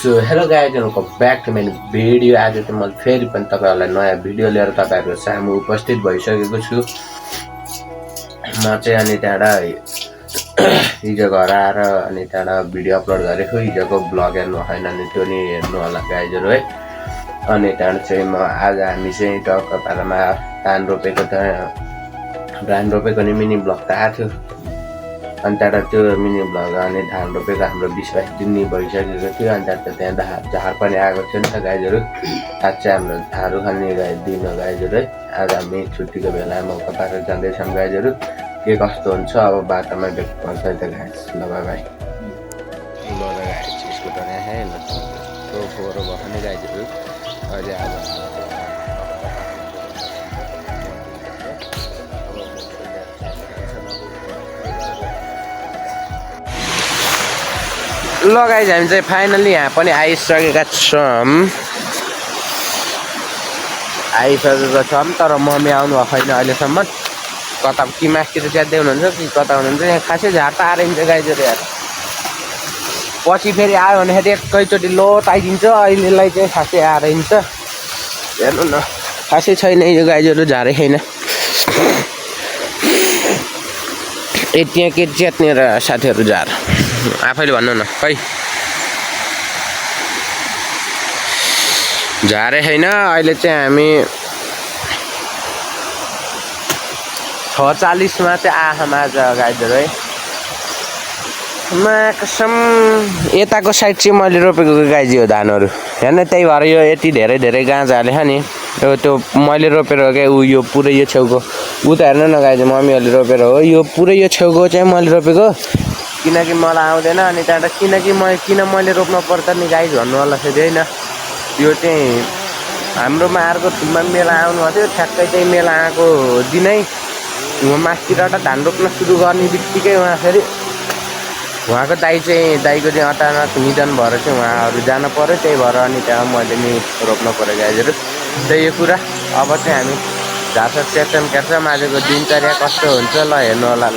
So hello guys welcome back to मेरो video. आज चाहिँ मैले फेरि पनि तपाईँहरूलाई नयाँ भिडियो लिएर तपाईँहरूको सामु उपस्थित भइसकेको छु। म चाहिँ अनि त्यहाँबाट हिजो घर आएर अनि त्यहाँबाट भिडियो अपलोड गरेको हिजोको ब्लग हेर्नु भएन अनि त्यो नि हेर्नु होला गाइजहरू है। अनि त्यहाँबाट चाहिँ आज हामी चाहिँ टक्क पारामा धान रोपेको नि मिनी ब्लग त आएको थियो। अनि त्यहाँबाट त्यो मिनी ब्लग अनि धान रोपेको हाम्रो 20-22 दिन भइसकेको थियो। अनि त्यहाँबाट त्यहाँ झार पनि आएको थियो नि त गाइजहरू। आज चाहिँ हाम्रो झारू खाने दिन हो गाइजहरू है। आज हामी छुट्टीको बेलामा मौका पारेर जाँदैछौँ गाइजहरू। के कस्तो हुन्छ अब बाटोमा भेट पर्छ त गाइज। ल बाई ल गाइज स्कुटर यहाँ ल फोहोरो बस्ने गाइजहरू अहिले आज ल गाइज हामी चाहिँ फाइनल्ली यहाँ पनि आइसकेका छौँ तर मम्मी आउनु भएको छैन अहिलेसम्म। कता कि मास्तिर च्यात्दै हुनुहुन्छ कि कता हुनुहुन्छ। यहाँ खासै झार त आइन्छ गाइजहरू यार। पछि फेरि आयो भनेखेरि एकैचोटि लोट आइदिन्छ। अहिलेलाई चाहिँ खासै आइन्छ हेर्नु न। खासै छैन यो गाइजहरू झारै छैन। त्यहाँ के च्यात्ने र साथीहरू झार आफैले भन्नु न खै झारै छैन। अहिले चाहिँ हामी 6:40 मा चाहिँ आँखामा आज गाइजहरू है। कसम यताको साइड चाहिँ मैले रोपेको गाइजी हो धानहरू हेर्न। त्यही भएर यो यति धेरै गाँजा हालेछ नि। त्यो मैले रोपेर हो क्या यो पुरै यो छेउको ऊ त हेर्नु न गाइज मम्मीहरूले रोपेर हो। यो पुरै यो छेउको चाहिँ मैले रोपेको किनकि मलाई आउँदैन। अनि त्यहाँबाट किन मैले रोप्न पर्छ नि गाइज भन्नु होला फेरि होइन। यो चाहिँ हाम्रोमा अर्को ठाउँमा मेला आउनुभएको थियो। ठ्याक्कै चाहिँ मेला आएको दिनै मास्तिरबाट धान रोप्न सुरु गर्ने बित्तिकै उहाँ फेरि उहाँको दाईको चाहिँ अचानक निधन भएर चाहिँ उहाँहरू जानु पऱ्यो। त्यही भएर अनि त्यहाँ मैले नि रोप्न पऱ्यो गाइजहरू। त्यही यो कुरा अब चाहिँ हामी झारसार च्याच्छौँ आजको दिनचर्या कस्तो हुन्छ ल हेर्नु होला।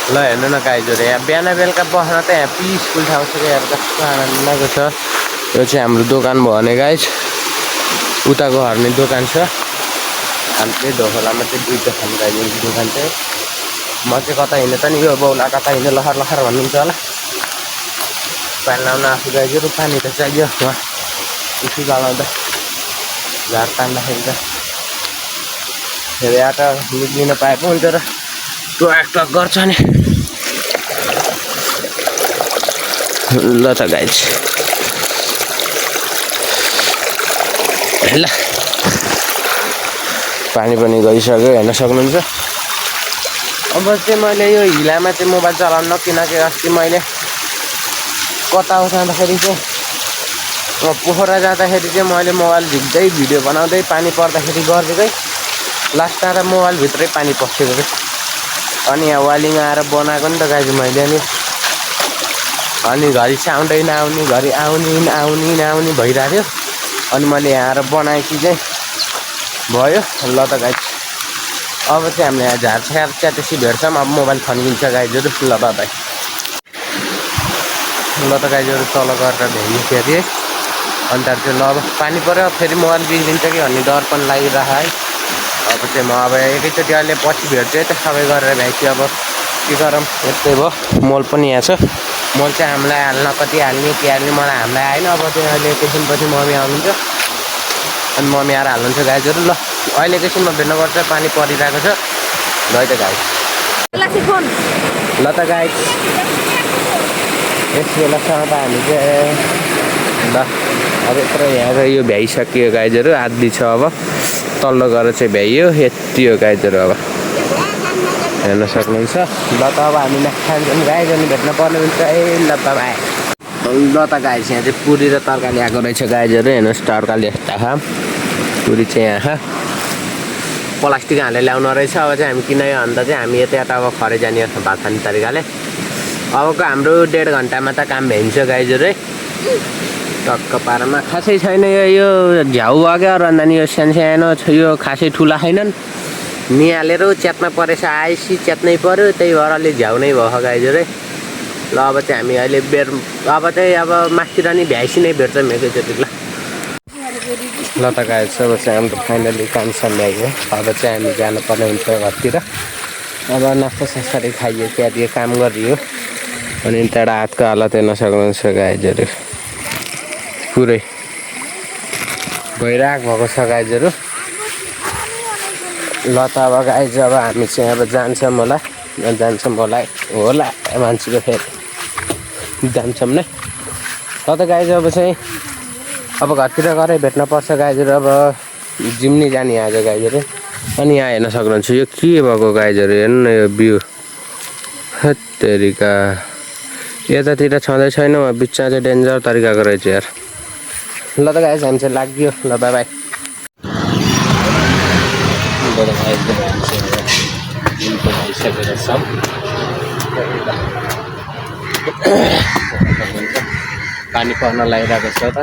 ल हेर्नु न गाइजहरू यहाँ बिहान बेलुका बस्न त यहाँ पिसफुल ठाउँ छ क्या यार। कस्तो आनन्दको छ। यो चाहिँ हाम्रो दोकान भयो भने गाइज उताको हर्ने दोकान छ। हामीले ढोखोलामा चाहिँ 2टा छन् गाइज दोकान चाहिँ। म चाहिँ कता हिँड्नु त नि यो बौला कता हिँड्नु लखर भन्नुहुन्छ होला। पानी लाउन आफू गाइजहरू पानी त चाहियो उहाँ उसी जलाउँदा झार तान्दाखेरि त फेरि आटा निक्लिन पाएको हुन्छ र टक गर्छ नि। ल त गाइज ल पानी पनि गइसक्यो हेर्न सक्नुहुन्छ। अब चाहिँ मैले यो हिलामा चाहिँ मोबाइल चलाउन किनकि अस्ति मैले कता जाँदाखेरि चाहिँ पोखरा जाँदाखेरि चाहिँ मैले मोबाइल झिक्दै भिडियो बनाउँदै पानी पर्दाखेरि गरिदिएकै लास्ट आएर मोबाइलभित्रै पानी पसेको क्या। अनि यहाँ वालिङ आएर बनाएको नि त गाइज मैले अनि घरि साउन्डै नआउने घरि आउने भइरहेको थियो। अनि मैले यहाँ आएर बनाएकी चाहिँ भयो। ल त गाइज अब चाहिँ हामीले यहाँ झार च्यातेसी भेट्छौँ। अब मोबाइल थन्किन्छ गाइजहरू। ल बाई ल त गाइजहरू तल गरेर भेटिन्छ अरे। अनि त्यहाँ चाहिँ ल अब पानी पऱ्यो फेरि मोबाइल बिग्रिन्छ कि भन्ने डर पनि लागिरहेको है। अब चाहिँ म अब एकैचोटि अहिले पछि भेट्छु है त सबै गरेर भ्याइछु। अब के गरौँ यस्तै भयो। मोल पनि यहाँ छ। मोल चाहिँ हामीलाई हाल्न कति हाल्ने के हाल्ने मलाई हामीलाई आएन। अब चाहिँ अहिले एकैछिनपछि मम्मी आउनुहुन्छ अनि मम्मी आएर हाल्नुहुन्छ गाइजहरू। ल अहिले एकैछिनमा भेट्नुपर्छ पानी परिरहेको छ। ल त गाइज ल त गाइज यस बेलासम्म त हामी चाहिँ ल अब यत्रो यहाँ यो भ्याइसक्यो गाइजहरू। आधी छ अब तल्लो गएर चाहिँ भ्याइयो यति हो गाइजहरू। अब हेर्न सक्नुहुन्छ। ल त अब हामी खान्छौँ गाइज अनि भेट्न पर्ने हुन्छ है। ल बाई ल त गाइज यहाँ चाहिँ पुरी र तरकारी आएको रहेछ गाइजहरू। हेर्नुहोस् तरकारी यस्ता खा पुरी चाहिँ यहाँ प्लास्टिक हालेर ल्याउनु रहेछ। अब चाहिँ हामी किन भन्दा चाहिँ हामी यता अब खरे जाने भात खाने तरिकाले। अबको हाम्रो 1.5 घन्टामा त काम भ्याइन्छ गाइजहरू है। टक्क पारामा खासै छैन यो झ्याउ अग्यो र अनि यो सानो यो खासै ठुला छैनन्। निहालेर च्यात्न परेछ आएपछि च्यात्नै पर्यो। त्यही भएर अलि झ्याउ नै भयो गाइजहरू है। ल अब चाहिँ हामी अहिले अब चाहिँ अब माथितिर नि भ्याइसी नै भेट्छ एकैचोटि ल त गाइस अब चाहिँ हाम्रो फाइनली काम सल्यायो अब चाहिँ हामी जानुपर्ने हुन्छ घरतिर अब नास्ता सास्ताले खाइयो त्यहाँदेखि काम गरियो अनि त्यहाँबाट हातको हालत हेर्न सक्नुहुन्छ गाइजहरू पुरै भइरहेको भएको छ गाइजहरू ल त अब गाइज अब हामी चाहिँ अब जान्छौँ होला मान्छेको फेरि जान्छौँ नै ल त गाइज अब चाहिँ अब घरतिर गएर भेट्न पर्छ गाइजहरू अब जिम्नी जाने आज गाइजहरू अनि यहाँ हेर्न सक्नुहुन्छ यो के भएको गाइजहरू हेर्नु न यो बिउ हत्तेरिका यतातिर छँदै छैन बिचमा चाहिँ डेन्जर तरिकाको रहेछ यार ल त गाइज हामी चाहिँ लाग्यो ल बाई बाई पानी पर्न लागिरहेको छ त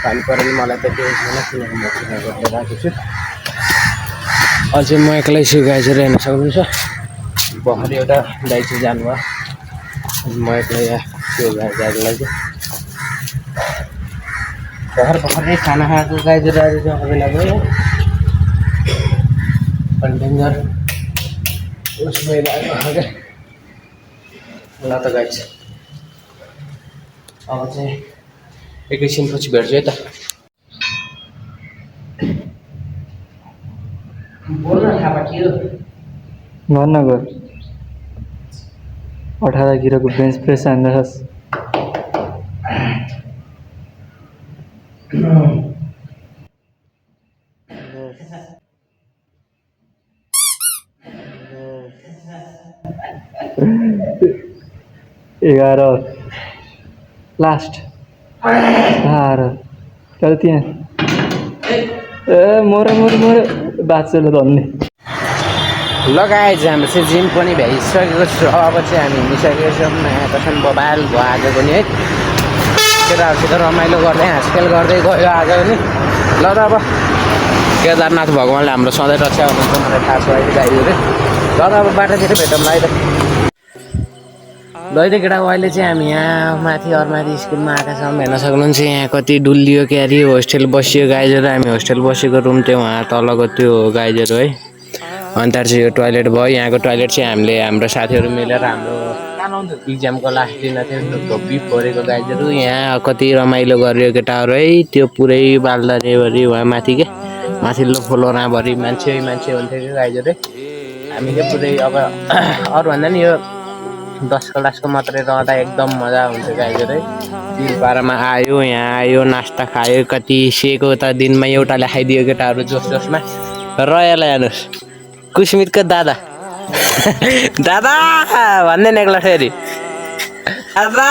पानी पऱ्यो भने मलाई त केही छैन किनभने म चाहिँ राखेको छु अझै म एक्लै छु गाइजहरू हेर्न सक्नुहुन्छ भर्खर एउटा दाइ चाहिँ जानुभयो म एक्लै यहाँ त्यो गाइजहरूलाई चाहिँ भर्खरै खाना खाएको गाइजहरू अहिले चाहिँ अबेला गयो डेन्जर उसमै लाग्यो क्या ल त गाइज अब चाहिँ एकैछिनपछि भेट्छु है त बोल्न थाहा के हो गर्न गयो 18 किलोको बेन्च प्रेस हान्दैछस् 11 लास्ट 12 चल त्यहाँ मर बाँचेर धन्ने लगाएछ हाम्रो चाहिँ जिम पनि भ्याइसकेको छु अब चाहिँ हामी हिँडिसकेको छौँ एकछिन बबाल भयो आज पनि है केटाहरूसित रमाइलो गर्दै हाँसखेल गर्दै गयो आज पनि ल त अब केदारनाथ भगवान्ले हाम्रो सधैँ रक्षा हुनुहुन्छ मलाई थाहा छ अहिले गाईहरू ल त अब बाटोतिर भेटौँला है त ल केटा अहिले चाहिँ हामी यहाँ माथि अरूमाथि स्कुलमा आएका छौँ हेर्न सक्नुहुन्छ यहाँ कति डुलियो क्यारी होस्टेल बसियो गाइजहरू हामी होस्टेल बसेको रुम त्यो उहाँ तलको त्यो गाइजहरू है अन्त चाहिँ यो टोइलेट भयो यहाँको टोइलेट चाहिँ हामीले हाम्रो साथीहरू मिलेर हाम्रो इक्जामको लास्ट दिन थियो धोबी फोरेको गाइजहरू यहाँ कति रमाइलो गरियो केटाहरू है त्यो पुरै बाल्दारेभरि उहाँ माथि के माथिल्लो फ्लोरभरि मान्छे हुन्थ्यो कि गाइजहरू हामी चाहिँ पुरै अब अरूभन्दा नि यो 10 क्लासको मात्रै रहँदा एकदम मजा हुन्छ गाइजहरू है चिलपारामा आयो यहाँ आयो नास्ता खायो कति सेको त दिनमा एउटाले खाइदियो केटाहरू जोसमा रयालाई हेर्नुहोस् कुस्मितको दादा दादा भन्दै नेक्ला फेरि दादा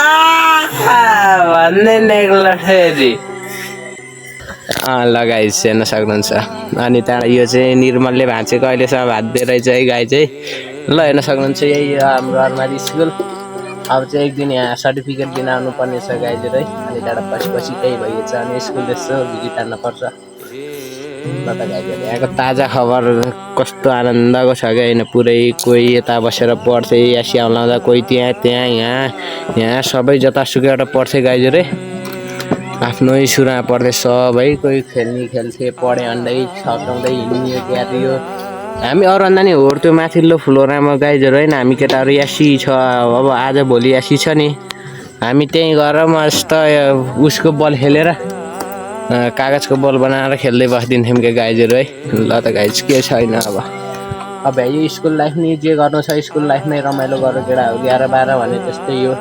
भन्दै नेक्ला फेरि लगाइस हेर्न सक्नुहुन्छ अनि त्यहाँ यो चाहिँ निर्मलले भाँचेको अहिलेसम्म भाँच्दै रहेछ है गाई चाहिँ ल हेर्न सक्नुहुन्छ यही हाम्रो अरूमाथि स्कुल अब चाहिँ एक दिन यहाँ सर्टिफिकेट दिन आउनुपर्ने छ गाईहरू है अनि त्यहाँबाट पछि केही भइएछ अनि स्कुल यसो भिजिट हान्नुपर्छ ल त गाईहरू यहाँको ताजा खबर कस्तो आनन्दको छ क्या होइन पुरै कोही यता बसेर पढ्थे या स्याउ लाउँदा कोही त्यहाँ यहाँ सबै जतासुकै एउटा पढ्थे गाईहरू आफ्नै सुरुमा पढ्दै सबै कोही खेल्थे पढे अन्डै छक्राउँदै हिँड्यो क्यारियो हामी अरूभन्दा नि होर त्यो माथिल्लो फ्लोरमा गाइजहरू होइन हामी केटाहरू यासी छ अब आज भोलि यासी छ नि हामी त्यहीँ गएर मस्त उसको बल खेलेर कागजको बल बनाएर खेल्दै बसिदिन्थ्यौँ क्या गाइजहरू है ल त गाइज के छैन अब यो स्कुल लाइफ नि जे गर्नु छ स्कुल लाइफमै रमाइलो गरेर केटाहरू 11-12 भने त्यस्तै हो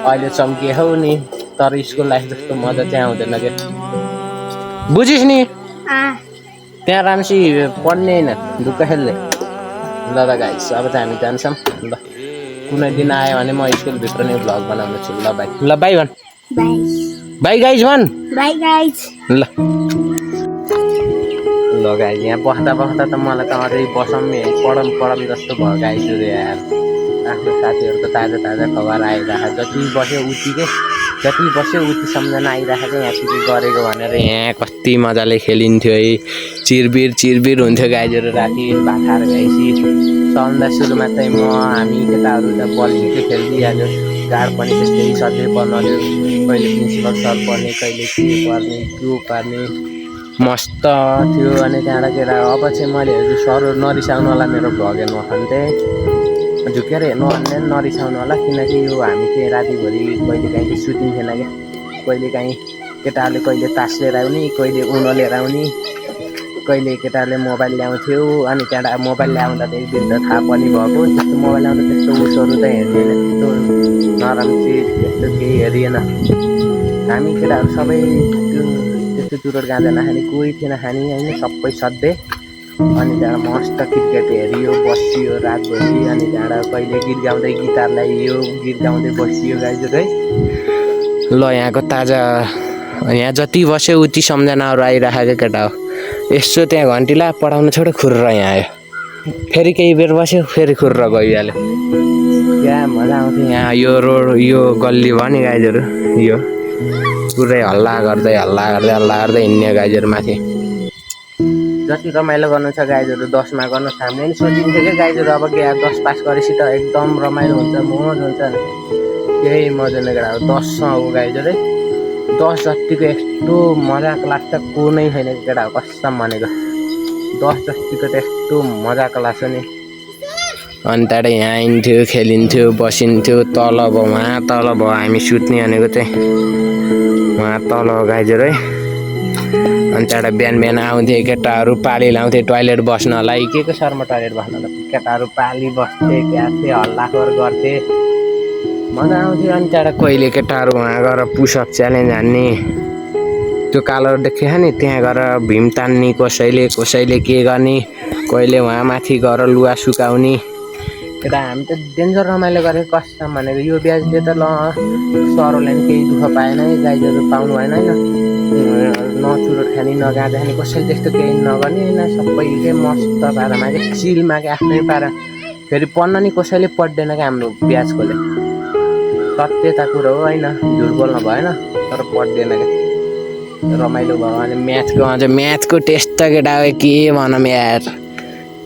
अहिले चम्किए हौ नि तर स्कुल लाइफ जस्तो मजा चाहिँ आउँदैन क्या बुझिस् नि त्यहाँ राम्ररी पढ्ने होइन ढुक्क खेल्ने ल त गाइस अब चाहिँ हामी जान्छौँ ल कुनै दिन आयो भने म स्कुलभित्र नै भ्लग बनाउने छु ल बाई भन बाई गाइज भन बाई गाइज ल गाइज यहाँ बस्दा त मलाई त अझै बसौँ पढौँ जस्तो भयो गाइजहरू यार आफ्नो साथीहरूको ताजा खबर आइरहेको जति बस्यो उति सम्झना आइरहेको यहाँ के गरेको भनेर यहाँ कति मजाले खेलिन्थ्यो है चिरबिर हुन्थ्यो गाईहरू राति भात खाएर गएपछि सबभन्दा सुरुमा चाहिँ हामी केटाहरू त बल झिक्कै खेलिदिइहाल्यो गाड पनि त्यस्तै सधैँ पर्नल्यो कहिले प्रिन्सिपल सर पर्ने कहिले के पर्ने त्यो पार्ने मस्त थियो अनि त्यहाँबाट केटा अब चाहिँ मैले सरहरू नरिसाउनु होला मेरो भ्लग हेर्नु भने चाहिँ झुकेर हेर्नु भने नरिसाउनु होला किनकि यो हामी चाहिँ रातिभरि कहिले काहीँ चाहिँ सुतिन्थेन क्या कहिले काहीँ केटाहरूले कहिले तास लिएर आउने कहिले उनो लिएर आउने कहिले केटाहरूले मोबाइल ल्याउँथ्यो अनि त्यहाँबाट मोबाइल ल्याउँदा त एक दिन त थाहा पनि भएको त्यस्तो मोबाइल ल्याउँदा त्यस्तो उसहरू त हेर्दैन त्यस्तो नराम्रो चिज त्यस्तो केही हेरिएन हामी केटाहरू सबै त्यो त्यस्तो चुरोट गाँजा नखाने कोही थिएन खाने होइन सबै सधैँ अनि त्यहाँबाट मस्त क्रिकेट हेरियो बसियो रातभरि अनि त्यहाँबाट कहिले गीत गाउँदै गिटार ल्याइयो गीत गाउँदै बसियो गाइजहरू है ल यहाँको ताजा यहाँ जति बस्यो उति सम्झनाहरू आइरहेको केटा हो यसो त्यहाँ घन्टीला पढाउनु छोड्यो खुर्र यहाँ आयो फेरि केही बेर बस्यो फेरि खुर्र गइहाल्यो क्या मजा आउँथ्यो यहाँ यो रोड यो गल्ली भयो नि गाइजहरू यो पुरै हल्ला गर्दै हिँड्ने गाइजहरू माथि जति रमाइलो गर्नु छ गाइजहरू 10मा गर्नु हामीले नि सोचिन्थ्यो क्या गाइजहरू अब के 10 पास गरेपछि त एकदम रमाइलो हुन्छ मज हुन्छ केही मजा नगरेर अब 10मा हो गाइजहरू है 10 जतिको यस्तो मजाको लाग्छ को नै छैन केटा कसम भनेको 10 जतिको त यस्तो मजाको लाग्छ नि अनि त्यहाँबाट यहाँ आइन्थ्यो खेलिन्थ्यो बसिन्थ्यो तल भयो वहाँ तल भयो हामी सुत्ने भनेको चाहिँ वहाँ तल गाइजहरू है अनि त्यहाँबाट बिहान आउँथे केटाहरू पाली लाउँथे टोइलेट बस्नलाई के शर्मा टोइलेट बस्नलाई केटाहरू पाली बस्थे क्याथे हल्लाखोर गर्थे मजा आउँथ्यो अनि त्यहाँबाट कहिले केटाहरू वहाँ गएर पुसअप च्यालेन्ज हान्ने त्यो कालो देखेको नि त्यहाँ गएर भीम तान्ने कसैले के गर्ने कहिले वहाँ माथि गएर लुगा सुकाउने केटा हामी त डेन्जर रमाइलो गरेको कसम भनेको यो ब्याजले त ल सरहरूलाई पनि केही दुःख पाएन है गाइजहरू पाउनु भएन होइन नचुरोट खाने नगाँजा खाने कसैले त्यस्तो केही नगर्ने होइन सबैले मस्त पारामा क्या चिलमा क्या आफ्नै पारा फेरि पढ्न नि कसैले पढ्दैन क्या हाम्रो ब्याजकोले सत्यता कुरो हो होइन झुट बोल्न भएन तर पढ्दैन क्या रमाइलो भयो अनि म्याथको टेस्ट त केटा हो के भनौँ यार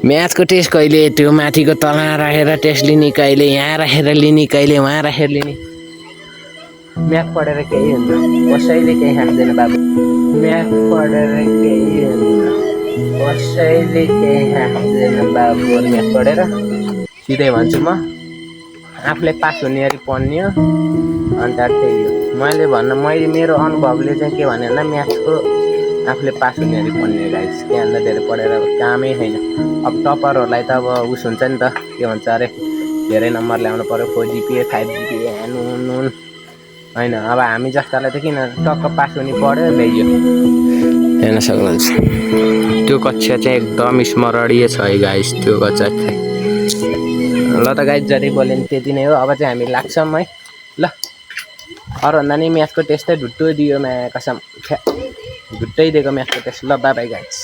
म्याथको टेस्ट कहिले त्यो माथिको तल राखेर टेस्ट लिने कहिले यहाँ राखेर लिने कहिले वहाँ राखेर लिने म्याथ पढेर केही हुन्छ कसैले केही खाँदैन बाबु म्याथ पढेर केही हुन्छ कसैले केही खाँदैन बाबु म्याथ पढेर सिधै भन्छु म आफूले पास हुने गरी पढ्ने हो अन्त त्यही हो मैले मेरो अनुभवले चाहिँ के भने भन्दा म्याथको आफूले पास हुने गरी पढ्ने गाइस त्यहाँभन्दा धेरै पढेर कामै छैन अब टपरहरूलाई त अब उस हुन्छ नि त के भन्छ अरे धेरै नम्बर ल्याउनु पऱ्यो 4 GPA 5 GPA नुन होइन अब हामी जस्तालाई त किन टक्क पास हुने पढ्यो ल्याइयो हेर्न सक्नुहुन्छ त्यो कक्षा चाहिँ एकदम स्मरणीय छ है गाइस त्यो कक्षा चाहिँ ल त गाइस जति बोल्यो नि त्यति नै हो अब चाहिँ हामी लाग्छौँ है ल अरूभन्दा नि म्याथको टेस्टै ढुट्टो दियो कसम ढुट्टै दिएको म्याथको टेस्ट ल बाई बाई गाइस